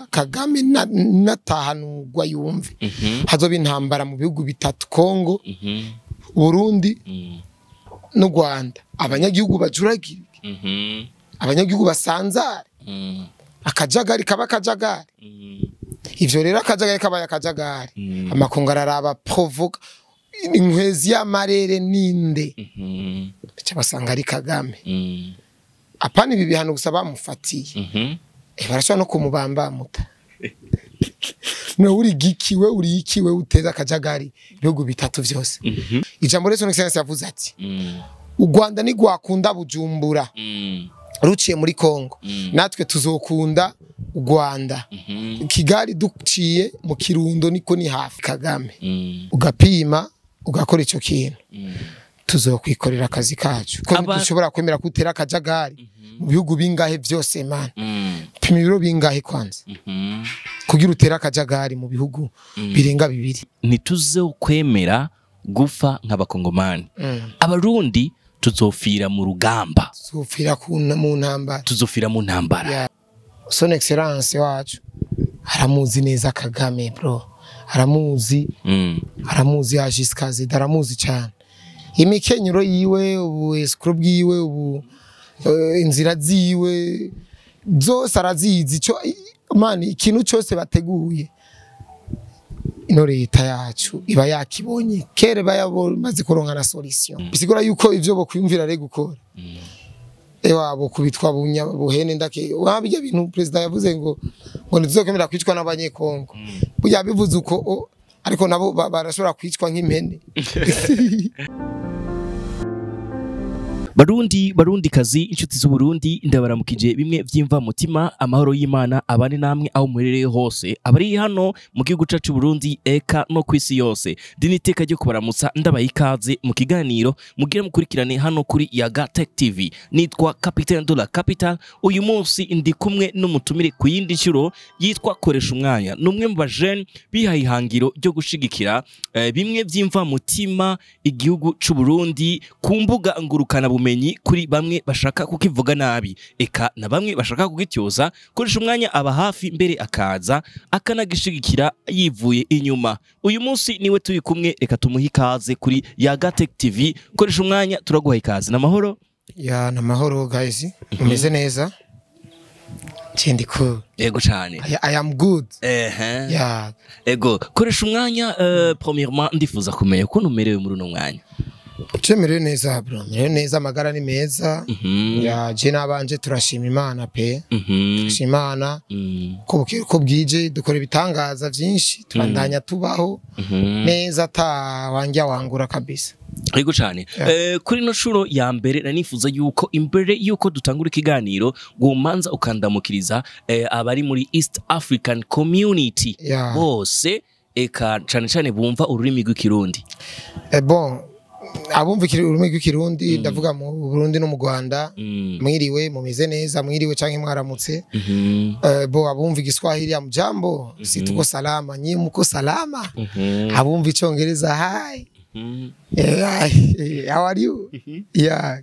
Kagame natahanurwa yumve hazoba intambara mu bihugu bitatu: Kongo, Burundi n'u Rwanda. Abanyagihugu bajuragirike, abanyagihugu basanzare, akajagari kaba akajagari. Ivyo rero, akajagari kabaye akajagari, amakungu araraba provoque inkwezi y'amarere ninde, baca basanga ari Kagame. Apana ibi bihano gusa bamufatiye, barashobora no kumubamba muta. No uri giki we, uri iki we, uteza akajagari ibihugu bitatu vyose? Ijambo rero Son Excellence yavuze ati: "U Rwanda ni gwakunda Bujumbura ruciye muri Kongo, natwe tuzokunda u Rwanda Kigali duciye mu Kirundo, niko ni hafi." Kagame, ugapima ugakora ico kintu, tuzokwikorera akazi kacu ko dushobora kwemera kutera akajagari mu bihugu bingahe vyose? Man, pima ibiro bingahe kwanza kugira utere akajagari mu bihugu birenga bibiri? Ntituzokwemera gupfa nk'abakongomani. Abarundi tuzofira mu rugamba. Tuzopfira mu ntambara. Tuzofira mu ntambara. Yeah. Son Excellence wacu aramuzi neza Kagame, bro, aramuzi. Aramuzi Jusqu'à aramuzi cyane, imikenyero yiwe, ubu escroc bwiwe, ubu inzira ziwe zose arazizi. Ico man, ikintu cyose bateguye, ino leta yacu iba yakibonye kere, bayamaze kuronka na solution. Bisigura yuko ivyo bokwiyumvira rero gukora, ewa bo kubitwa bunya buhene ndake wabijya bintu. President yavuze ngo ntituzokwemera kwicwa n'abanyekongo. Burya bivuze uko ariko nabo barashobora kwicwa nk'impene. Barundi, Barundi kazi, inshuti z'Uburundi, ndabaramukije bimwe vy'imva mutima. Amahoro y'Imana abane namwe aho muherereye hose, abari hano mu gihugu cacu Burundi eka no kwisi yose. Ndi n'iteka ryo kubaramutsa, ndabaha ikaze mu kiganiro mugira mukurikirane hano kuri Yaga Tech TV. Nitwa Capitaine de la Capital. Uyu munsi ndi kumwe n'umutumire ku yindi nshuro, yitwa Koresha Umwanya. Ni umwe mu bajene bihaye ihangiro ryo gushigikira bimwe vy'imva mutima igihugu c'u Burundi ku mbuga ngurukana bumenyi, kuri bamwe bashaka kukivuga nabi eka na bamwe bashaka kugityoza. Koresha Umwanya aba hafi mbere, akaza akanagishigikira yivuye inyuma. Uyu munsi niwe turi kumwe, reka tumuhe ikaze kuri Yaga Tech TV. Koresha Umwanya, turaguha ikaze, n'amahoro? Ya, namahoro guys, umeze neza? Ndi cool. Yego cane. I am good. Yeah. Ego, Koresha Umwanya, premièrement ndifuza kumenya ukuntu umerewe muri uno mwanya. Cemerewe neza bro, merewe neza, amagara ni meza. Ya, je nabanje turashima Imana pe. Turashima Imana ko bukeye ko bwije dukora ibitangaza vyinshi, tubandanya tubaho neza, ata wanjya wangura kabisa. Yego cane. Kuri no shuro ya mbere nanifuza yuko imbere yuko dutangura ikiganiro womanza ukandamukiriza abari muri East African Community bose, eka cane cane bumva ururimi rw'Ikirundi. Bon, abumva ururimi rw'Ikirundi, ndavuga mu Burundi no mu Rwanda, mwiriwe, mumeze neza? Mwiriwe canke mwaramutse. Bo abumva Igiswahili, amjambo, si tuko salama, nyi muko salama? Abumva Icongereza, hi. Yeah, how are you? Yeah.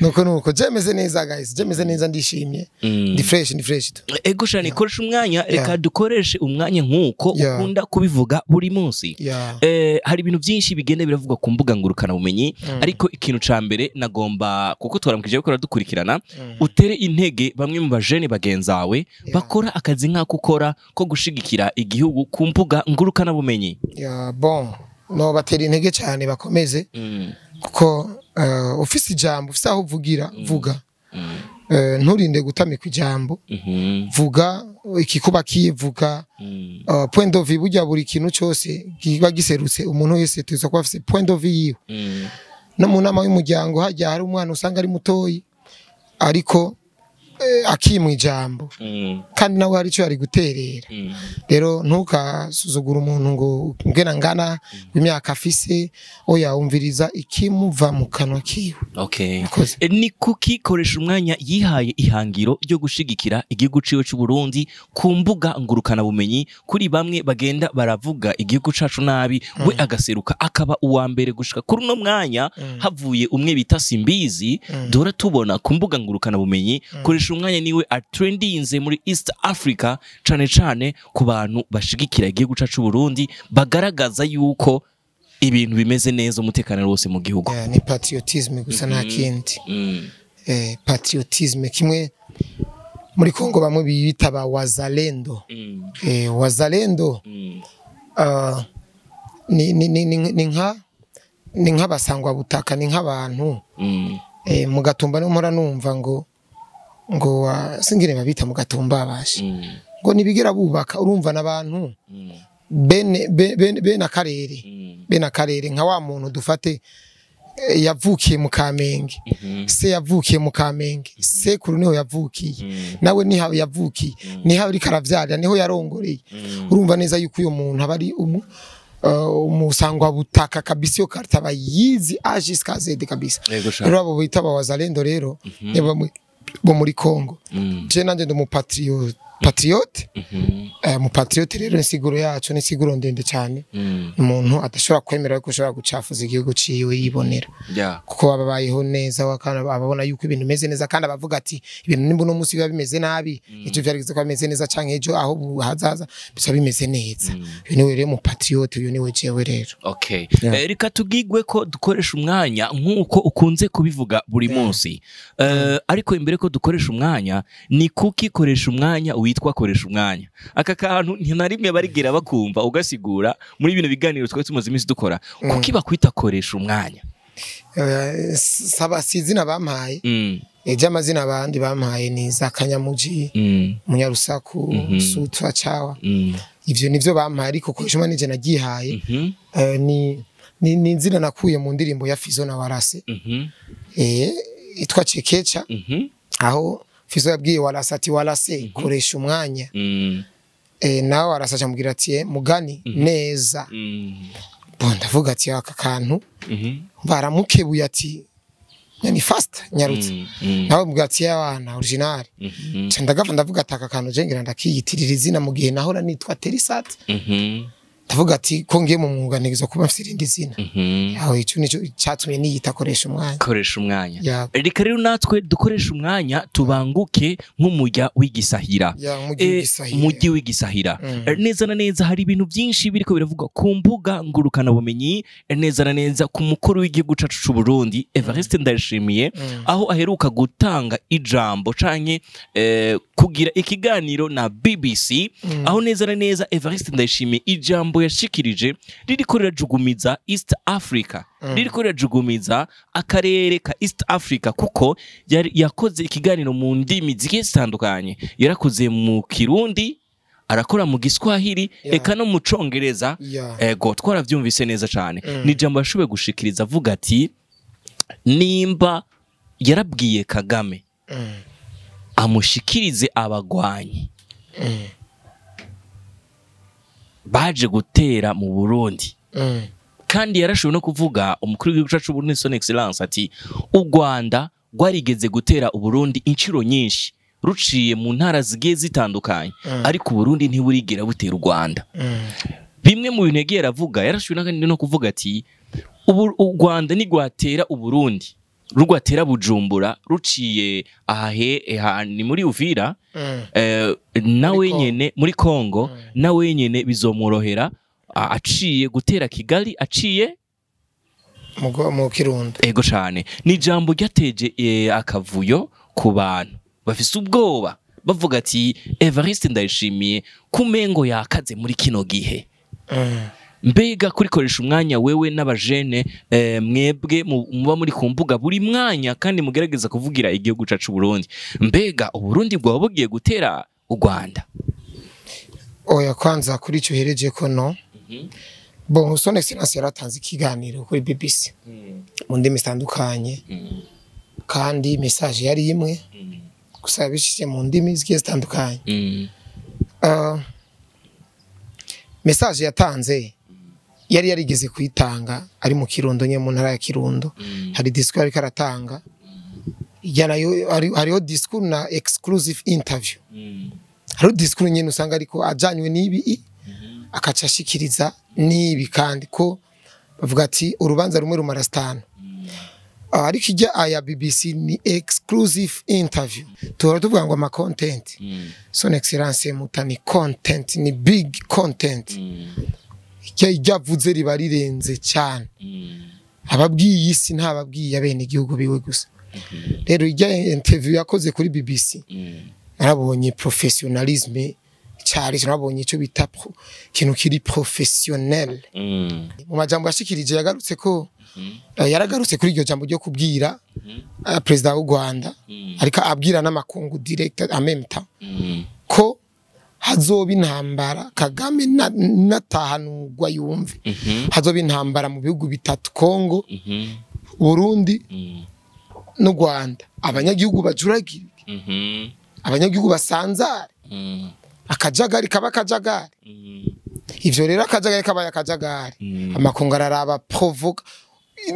Nuko je meze neza guys, je meze neza, ndishimye. Ndi fresh, ndi fresh tu. Ego shani, Koresha Umwanya, reka dukoreshe umwanya nk'uko ukunda kubivuga buri munsi. Hari ibintu byinshi bigenda biravugwa ku mbuga ngurukana bumenyi, ariko ikintu ca mbere nagomba, kuko twaramukije gukora dukurikirana, utere intege bamwe mu bajene bagenzawe bakora akazi nk'ako ukora ko gushigikira igihugu ku mbuga ngurukana bumenyi. Yeah, bon. No batera intege cyane, bakomeze, kuko ufise ijambo, ufise aho uvugira, vuga. Nturinde gutamika ijambo. Vuga ikikubakiye, vuga point of view. Burya buri kintu cyose kiba giserutse, umuntu wese tuza kuba afise point of view yiwe. No mu nama y'umuryango hajya hari umwana usanga ari mutoyi, ariko akimwa ijambo, kandi nawe hari icyo yari guterera. Rero ntukasuzugure umuntu ngo ngena ngana imyaka afise. Oya, umviriza ikimuva mu kanwa kiwe. Murakoze. Ni kuki Koresha Umwanya yihaye ihangiro ryo gushigikira igihugu ciwe c'u Burundi ku mbuga ngurukana bumenyi, kuri bamwe bagenda baravuga igihugu cacu nabi, we agaseruka akaba uwa mbere gushika kuri uno mwanya, havuye umwe bita Simbizi, dora tubona ku mbuga ngurukana bumenyi Koresha Koresha umwanya niwe atrendinze muri East Africa, cane cane ku bantu bashigikira igihugu cacu Burundi, bagaragaza yuko ibintu bimeze neza, umutekano wose mu gihugu. Yeah, ni patriotisme gusa, nta kindi. Patriotisme kimwe muri Kongo bamwe biyita ba wazalendo. Wazalendo ni nk'abasangwa butaka, ni nk'abantu mu Gatumba no mpora numva ngo singire babita mu Gatumba bashi ngo nibigera bubaka, urumva n'abantu bene akarere, bene akarere nka wa muntu dufate yavukiye mu Kamenge, se yavukiye mu Kamenge, sekuru niho yavukiye, nawe niho yavukiye, niho ari karavyarira, niho yarongoreye. Urumva neza yuko uyo muntu aba ari umusangwa butaka kabisa, yo karta bayizi A jusqu'à Z kabisa. Rero abo bita ba wazalendo rero ni bamwe bo muri Kongo. Je nanje ndi patriote. Mu patriote rero insiguro yacu ni insiguro ndende cyane. Umuntu adashobora kwemera ko ushobora gucafuza igihugu ciwe yibonera. Kuko babayeho neza, wakana ababona yuko ibintu bimeze neza, kandi abavuga ati ibintu nimba no munsi biba bimeze nabi, ejo vyarigeze ko bimeze neza canke ejo aho hazaza bisa bimeze neza. Uyu niwe rero mu patriote, uyu niwe jewe rero. Okay. Reka tugigwe ko dukoresha umwanya nkuko ukunze kubivuga buri munsi. Ariko imbere ko dukoresha umwanya, ni kuki koresha umwanya witwa koresha umwanya? Aka kantu nta rimwe barigira bakumva ugasigura muri bino biganiro twari tumaze iminsi dukora. Kuki bakwita koresha umwanya? Saba sizina bampaye. Ejo amazina abandi bampaye ni za Kanyamuji, Munyarusaku, Sutwa Chawa. Ivyo nivyo bampaye, ariko koresha umwanya nije nagihaye. Ni inzira nakuye mu ndirimbo ya Fizo na Warase. Itwa Chekecha. Aho Fizo yabwiye Warase ati Warase koresha umwanya. Nawe Warase acamubwira ati mugani neza. Bon, ndavuga ati aka kantu baramukebuye ati ni fast nyarutse. Nawe mubwira ati abana original. Nca ndagava ndavuga ati aka kantu je ngira ndakiyitirira izina mu gihe nahora nitwa Terisat. Ndavuga ati ko ngiye mu mwuga ntegerezwa kuba mfite irindi zina. Aho ico nico cyatumye niyita koresha umwanya. Koresha umwanya. Reka rero natwe dukoresha umwanya tubanguke nk'umujya w'igisahira. Umujyi w'igisahira. Neza na neza hari ibintu byinshi biriko biravugwa ku mbuga ngurukana bumenyi, neza na neza ku mukuru w'igihugu cacu c'u Burundi Evariste Ndayishimiye, aho aheruka gutanga ijambo canke kugira ikiganiro na BBC, aho neza na neza Evariste Ndayishimiye ijambo yashikirije ririko rirajugumiza East Africa, ririko rirajugumiza akarere ka East Africa, kuko yakoze ikiganiro mu ndimi zigiye zitandukanye. Yarakoze mu Kirundi, arakora mu Giswahili, eka no mu Congereza. Ego twaravyumvise neza cane. Ni ijambo yashoboye gushikiriza avuga ati nimba yarabwiye Kagame amushikirize abagwanyi baje gutera mu Burundi. Kandi yarashoboye no kuvuga umukuru w'igihugu cacu Burundi Son Excellence ati u Rwanda rwarigeze gutera Uburundi inshuro nyinshi ruciye mu ntara zigiye zitandukanye, ariko Uburundi ntiburigera butera u Rwanda. Bimwe mu bintu yagiye aravuga, yarashoboye no kuvuga ati u Rwanda ntigwatera Uburundi, rugwatera Bujumbura ruciye ahahe ni muri Uvira, nawe nyene muri Kongo, nawe nyene bizomworohera aciye gutera Kigali, aciye mu Kirundo. Ego cane. Ni ijambo ryateje akavuyo ku bantu bafise ubwoba, bavuga ati Evariste Ndayishimiye kumengo yakaze muri kino gihe. Mbega kuri koresha umwanya wewe n'abajene mwebwe muba muri ku mbuga buri mwanya kandi mugerageza kuvugira igihugu cacu Burundi, mbega Uburundi bwaba bugiye gutera u Rwanda? Oya, kwanza kuri ico hereje ko no. Bon, Son Excellence yaratanze ikiganiro kuri BBC mu ndimi zitandukanye, kandi message yari imwe gusa yabishije mu ndimi zigiye zitandukanye. Message yatanze yari yarigeze kuyitanga ari mu Kirundo nye mu ntara ya Kirundo. Hari discours ariko aratanga, hariho discours na exclusive interview. Hariho discours nyene usanga ariko ajanywe n'ibi akaca ashikiriza n'ibi, kandi ko bavuga ati urubanza rumwe rumara sitanu. Ariko ijya aya BBC ni exclusive interview. Tuhora tuvuga ngo ama content. Son Excellence Muta ni content, ni big content. Ijya avuze riba rirenze cyane. Ababwiye isi ntababwiye abene igihugu biwe gusa. Rero ijya interview yakoze kuri BBC, narabonye professionalisme cyari, narabonye icyo bita ikintu kiri professionnel. Mu majambo yashikirije yagarutse ko yaragarutse kuri iryo jambo ryo kubwira perezida w'u Rwanda, ariko abwira n'amakungu direct en même temps ko hazoba intambara. Kagame natahanurwa yumve, hazoba intambara mu bihugu bitatu: Kongo, Burundi n'u Rwanda. Abanyagihugu bajuragirike, abanyagihugu basanzare, akajagari kaba akajagari. Ivyo rero akajagari kabaye akajagari, amakungu araraba provoke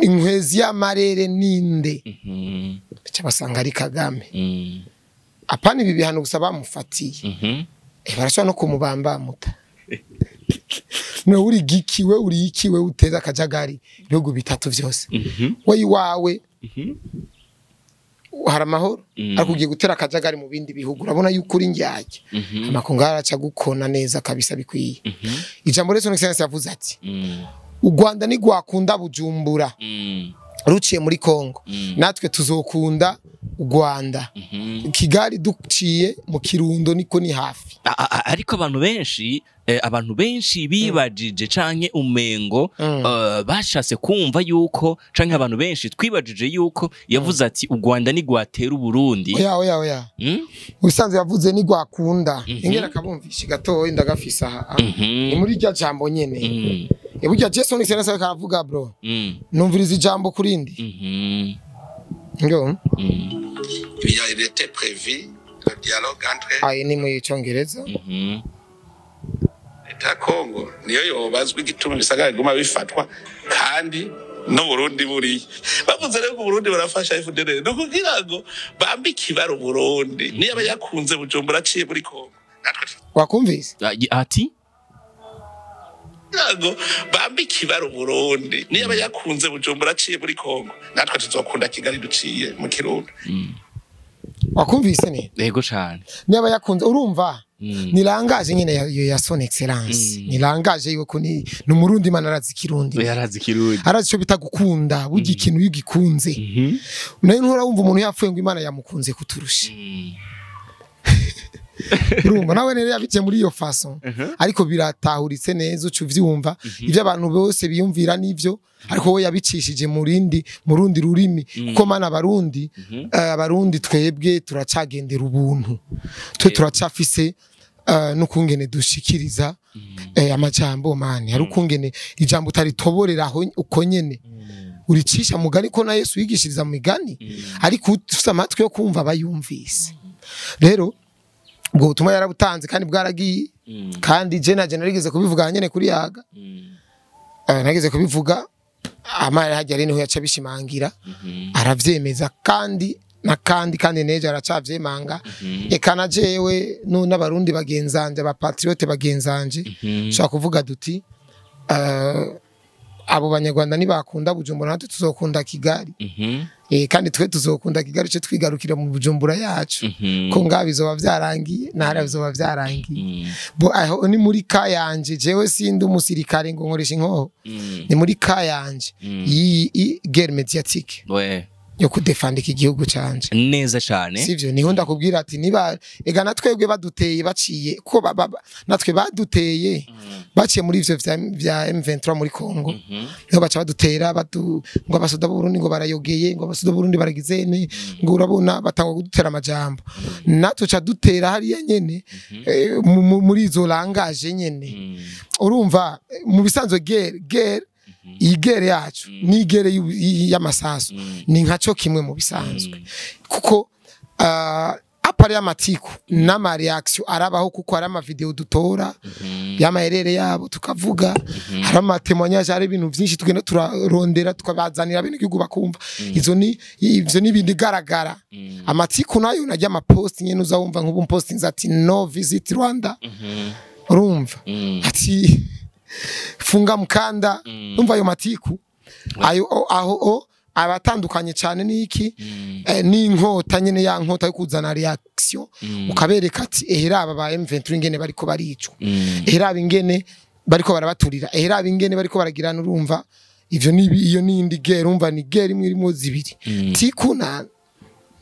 inkwezi y'amarere ninde, baca basanga ari Kagame. Apana ibi bihano gusa bamufatiye, barashobora no kumubamba. Muta no uri giki, we uri iki, we uteza akajagari ibihugu bitatu vyose? We iwawe hari amahoro, ariko ugiye gutera akajagari mu bindi bihugu, urabona yuko uri njyajya. Amakungu araca gukona neza kabisa bikwiye. Ijambo rero Son Excellence yavuze ati u Rwanda ntigwakunda Bujumbura ruciye muri Kongo, natwe tuzokunda u Rwanda Kigali duciye mu Kirundo, niko ni hafi. Ariko abantu benshi bibajije canke umengo bashatse kumva yuko, canke abantu benshi twibajije yuko yavuze ati u Rwanda ntigwatera Uburundi. Oya, oya, oya. Ubusanzwe yavuze ntigwakunda. Ingera kabumvishe gatoya, ndagafise aha. Ni muri rya jambo nyene. Burya Jason Excellence ariko aravuga, bro. Numviriza ijambo kurindi. Ngo Il était prévu le dialogue entre ayi ni mu Icongereza. Leta ya Kongo niyo yobazwa igituma ibisagara biguma bifatwa kandi n'Uburundi buriya. Bavuze rero ngo Uburundi barafasha FDLR, ni ukugira ngo bambike ibara Uburundi. Niyo aba yakunze Bujumbura aciye muri Kongo, natwe Wakumvise? Ati kugira ngo bambike ibara Uburundi, niyo aba yakunze Bujumbura aciye muri Kongo, natwe tuzokunda Kigali duciye mu Kirundo. Wakumvise ne? Yego cane. Niba yakunze, urumva ni langage nyene ya Son Excellence. Ni langage yiwe, ko ni Umurundi mana, arazi Kirundi. Yarazi Kirundi. Arazi ico bita gukunda. Burya ikintu iyo ugikunze, nayo ntuhora wumva umuntu yapfuye ngo Imana yamukunze kuturusha. Urumva nawe rero yabikiye muri iyo façon, ariko biratahuritse neza, uca uvyumva ivyo abantu bose biyumvira nivyo, ariko we yabicishije mu rundi rurimi, kuko mana abarundi, abarundi twebwe turacagendera ubuntu, twe turacafise n'ukungene dushikiriza amajambo mani. Hari ukungene ijambo utaritoborera aho uko nyene, uricisha mugani, ko na Yesu yigishiriza mu migani, ariko ufise amatwi yo kumva abayumvise. Rero ubwo butumwa yarabutanze kandi bwaragiye. Kandi je narigeze kubivuga nyene kuri Yaga. Nageze kubivuga amara hajya ari niho yaca bishimangira, aravyemeza, kandi na kandi nejo aracavyemanga. Eka na jewe n'abarundi bagenzanje, abapatriote bagenzanje, ushobora kuvuga duti abo banyarwanda nibakunda Bujumbura, natwe tuzokunda Kigali. Kandi twe tuzokunda Kigali ce twigarukira mu Bujumbura yacu, ko ngaho bizoba vyarangiye, ntara bizoba vyarangiye. Bo aho ni muri ka yanje, jewe sindi umusirikare ngo nkoresha inkoho. Ni muri ka yanje iyi guerre médiatique yo kudefanda iki gihugu canje. Neza cane. Sivyo? Niho ndakubwira ati niba ega natwebwe baduteye baciye ko natwe baduteye baciye muri ivyo vya M23 muri Congo, niho baca badutera ngo abasoda b'u Burundi ngo barayogeye, ngo abasoda b'u Burundi baragizene, ngo urabona batangwa kudutera amajambo, natwe ca dutera hariya nyene, muri izo langage nyene. Urumva mu bisanzwe guerre, iyi guerre yacu ni guerre y'amasasu, ni nkaco kimwe mu bisanzwe, kuko à part y'amatiku n'ama réaction arabaho, kuko hari amavideo dutora y'amaherere yabo tukavuga, hari amatémoignage, hari ibintu vyinshi tugenda turarondera tukabazanira bene igihugu bakumva. Izo ni ivyo n'ibindi garagara. Amatiku nayo najya amapost nyene, uzawumva nk'ubu mpostinze ati "No visit Rwanda", urumva ati "Funga mkanda". Umva ayo matiku ayo aho Abatandukanye cyane niki n'inkota nyene, ya nkota yo kuzana reaction, ukabereka ati ehera aba ba M23 ingene bariko baricwa, ehera aba ingene bariko barabaturira, ehera aba ingene bariko baragirana. Urumva ivyo ni iyo nindi guerre, urumva ni guerre imwe irimo zibiri, tiku na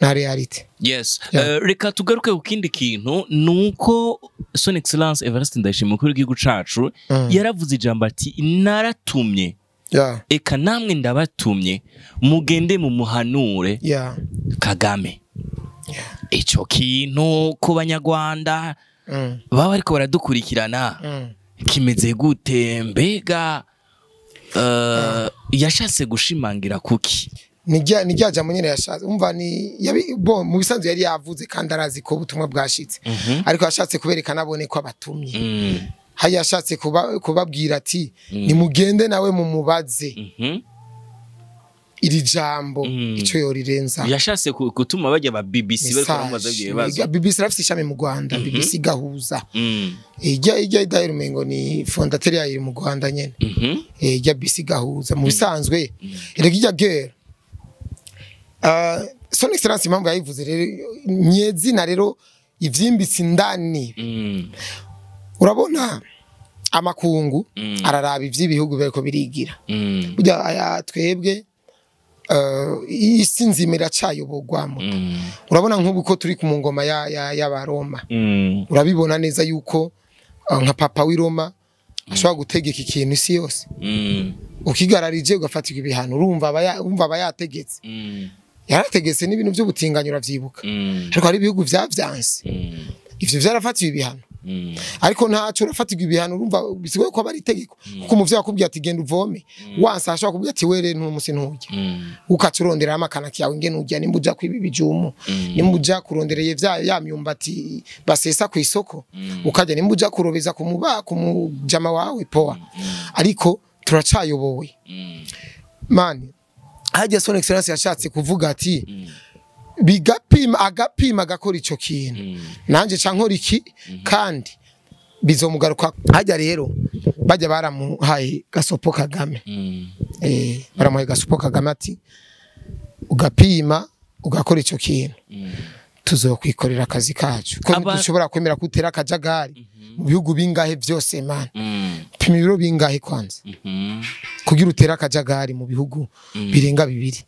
réalité. Yes. Yeah. Reka tugaruke ku kindi kintu, nuko Son Excellence Evariste Ndayishimiye, umukuru w'igihugu cacu, yaravuze ijambo ati: "Naratumye, eka namwe ndabatumye, mugende mu muhanure Kagame." Ico kintu ku Banyarwanda baba bariko baradukurikirana kimeze gute? Mbega yashatse gushimangira kuki? Ni rya jambo nyene yashatse, umva ni bo mu bisanzwe yari yavuze kandi arazi ko ubutumwa bwashitse, ariko yashatse kuberekana abone ko abatumye. Hari yashatse kubabwira ati nimugende nawe mumubaze iri jambo ico yorirenza. Yashatse gutuma bajya ba BBC bariko baramubaza ibyo bibazo. BBC irafise ishami mu Rwanda, BBC Gahuza. Ijya idahera, umengo ni fondateur yayo iri mu Rwanda nyene. Ijya BBC Gahuza mu bisanzwe erega ijya guerre. Son Excellence impamvu yayivuze rero nyezina rero ivyimbitse indani, urabona amakungu araraba ivy'ibihugu bariko birigira. Burya aya twebwe isi nzima iracayobogwamo. Urabona nk'ubu ko turi ku mu ngoma y'Abaroma, urabibona neza yuko nka papa w'i Roma ashobora gutegeka ikintu isi yose, ukigararije ugafatirwa ibihano. Urumva urumva aba yategetse, yarategetse n'ibintu by'ubutinganyi, uravyibuka. Ariko hari ibihugu vyavyanse, ivyo vyarafatiwe ibihano. Ariko ntaco urafatirwa ibihano, urumva bisigoye ko aba ari itegeko, kuko umuvyeyi akubwiye ati genda uvome, wansa ashobora kubwira ati were ntumusi nturya, ukaca urondera amakanaki yawe ingene urya, nimba uja kwiba ibijumu, nimba uja kurondereye vya ya myumbati basesa ku isoko ukarya, nimba uja kurobeza ku muba ku mujama wawe, poa. Ariko turacayobowe mani. Hajya Son Excellence yashatse kuvuga ati bigapima, agapima agakora ico kintu, nanje ca nkora iki kandi bizomugaruka. Hajya rero bajya baramuhaye gasopo Kagame, baramuhaye gasopo Kagame ati ugapima ugakora ico kintu, tuzokwikorera akazi kacu ko dushobora kwemera kutera akajagari mu bihugu bingahe vyose man. Pima ibiro bingahe kwanza kugira utere akajagari mu bihugu birenga bibiri?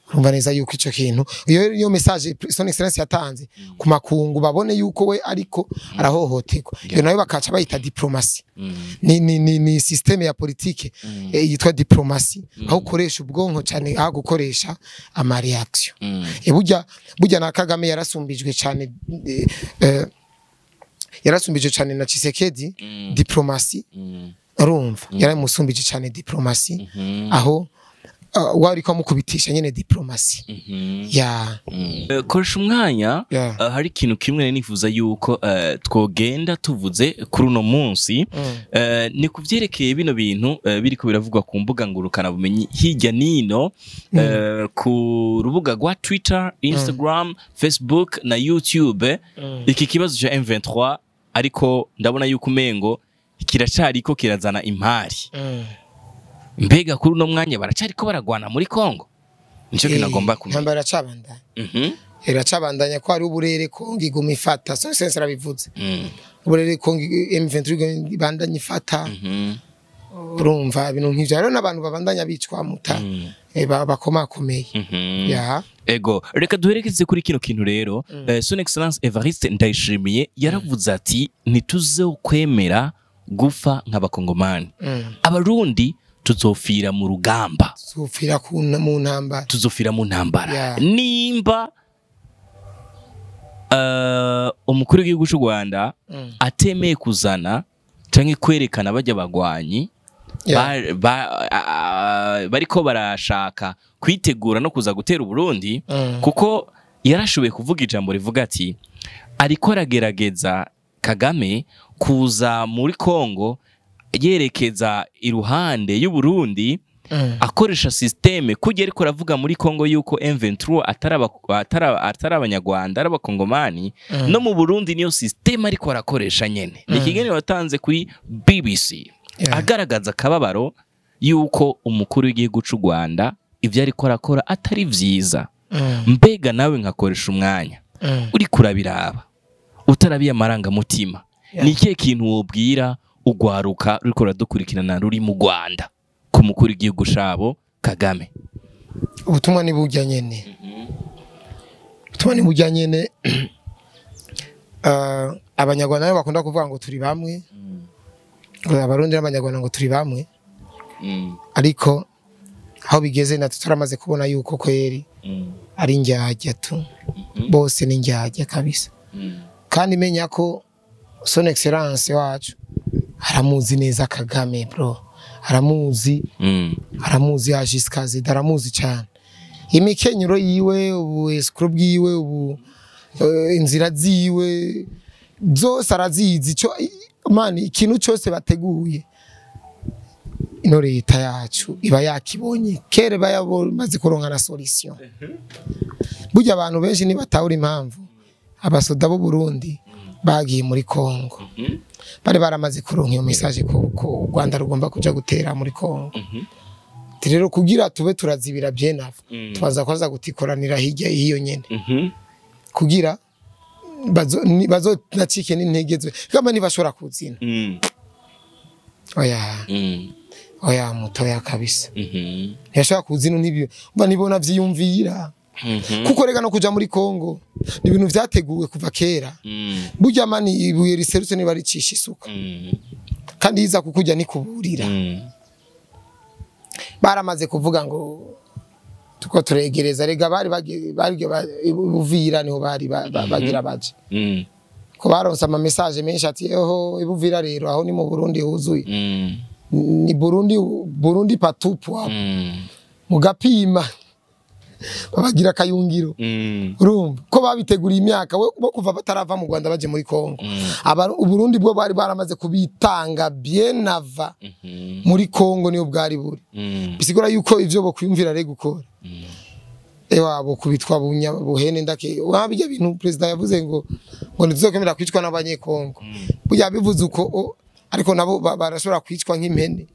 Urumva neza yuko ico kintu, iyo message Son Excellence yatanze ku makungu, babone yuko we ariko arahohoterwa, iyo nayo bakaca bayita diplomatie. Ni système ya politique yitwa diplomatie, aho ukoresha ubwonko cyane aho gukoresha ama réaction. Burya na Kagame yarasumbijwe cyane, yarasumbijwe cyane na Tshisekedi diplomatie. Urumva yaramusumbije cyane diplomatie, aho wari ko amukubitisha nyene diplomatie ya. Koresha umwanya. Hari ikintu kimwe nari nifuza yuko twogenda tuvuze kuri uno munsi. Ni ku vyerekeye bino bintu biriko biravugwa ku mbuga ngurukana bumenyi hirya nino, ku rubuga rwa Twitter, Instagram, Facebook na YouTube, iki kibazo ca M23. Ariko ndabona yuko umengo kiracariko kirazana impari. Mbega kuri uno mwanya baracariko baragwana muri Congo? Nico kintu agomba kumenya. Intambara iracabandanya. Iracabandanya ko hari uburere Kongo iguma ifata. Son Excellence arabivuze, uburere Kongo M23 iguma ibandanya ifata. Urumva ibintu nk'ivyo, hariho n'abantu babandanya bicwa muta, bakomakomeye ya. Ego, reka duherekeze kuri kino kintu rero. Son Excellence Evariste Ndayishimiye yaravuze ati ntituzokwemera gufa nk'Abakongomani. Abarundi tuzofira mu rugamba. Tuzopfira mu ntambara. Tuzofira mu ntambara. Nimba umukuru w'igihugu cy'u Rwanda atemeye kuzana canke kwerekana bajya bagwanyi bariko barashaka kwitegura no kuza gutera Uburundi, kuko yarashoboye kuvuga ijambo rivuga ati ariko aragerageza Kagame kuza muri Kongo yerekeza iruhande y'u Burundi, akoresha système kujya ariko aravuga muri Kongo yuko M23 atari Abanyarwanda, ari Abakongomani, no mu Burundi niyo système ariko arakoresha nyene. Ni ikiganiro watanze kuri BBC, agaragaza akababaro yuko umukuru w'igihugu c'u Rwanda ivyo ariko arakora atari vyiza. Mbega nawe nkakoresha umwanya uri kurabiraba utarabiye amarangamutima, ni ikihe kintu wobwira ugwaruka ruriko ruradukurikirana ruri mu Rwanda ku mukuru w'igihugu cabo Kagame? Ubutumwa ni burya nyene. Ubutumwa ni burya nyene. Abanyarwanda nabo bakunda kuvuga ngo turi bamwe, ngo Abarundi n'Abanyarwanda ngo turi bamwe, ariko aho bigeze natwe turamaze kubona yuko kweri ari indyarya tu, bose ni indyarya kabisa. Kandi menya ko Son Excellence wacu aramuzi neza Kagame bro, aramuzi, aramuzi Ajisikazi, aramuzi cyane. Imikenyero yiwe, ubu escroc bwiwe, ubu inzira ziwe zose arazizi. Ico man, ikintu cyose bateguye ino leta yacu iba yakibonye kere, bayamaze kuronka na solution. Burya abantu benshi nibatahura impamvu abasoda b'u Burundi bagiye muri Kongo, bari baramaze kuronka iyo message ko u Rwanda rugomba kuja gutera muri Kongo. Rero kugira tube turazibira byenava, tubaza kwaza gutikoranira hirya hiyo nyene, kugira bazo nacike n'intege zwe kama ntibashobora kuzina. Oya, oya mutoya kabisa, ntibashobora kuzina, ntibyo mba nibona vyiyumvira. Kuko rega no kuja muri Kongo ni ibintu vyateguwe kuva kera. Burya mani ibuye riserutse niba ricisha isuka, kandi yiza kukurya nikuburira. Baramaze kuvuga ngo tuko turegereza, rega bari Buvira niho bari bagira baje, ko baronse ama message menshi ati eho ibuvira rero aho ni mu Burundi huzuye, ni Burundi, Burundi patupu hapo, mugapima babagira kayungiro. Urumva ko babiteguriye imyaka bo kuva batarava mu Rwanda baje muri Kongo. Uburundi bwo bari baramaze kubitanga bien avant muri Kongo niyo bwari buri. Bisigura yuko ivyo bo kwiyumvira re gukora ewa bo kubitwa bunya buhene ndake wabijya bintu president yavuze ngo ntituzokwemera kwicwa n'abanyekongo. Burya bivuze uko, ariko nabo barashobora kwicwa nk'impene.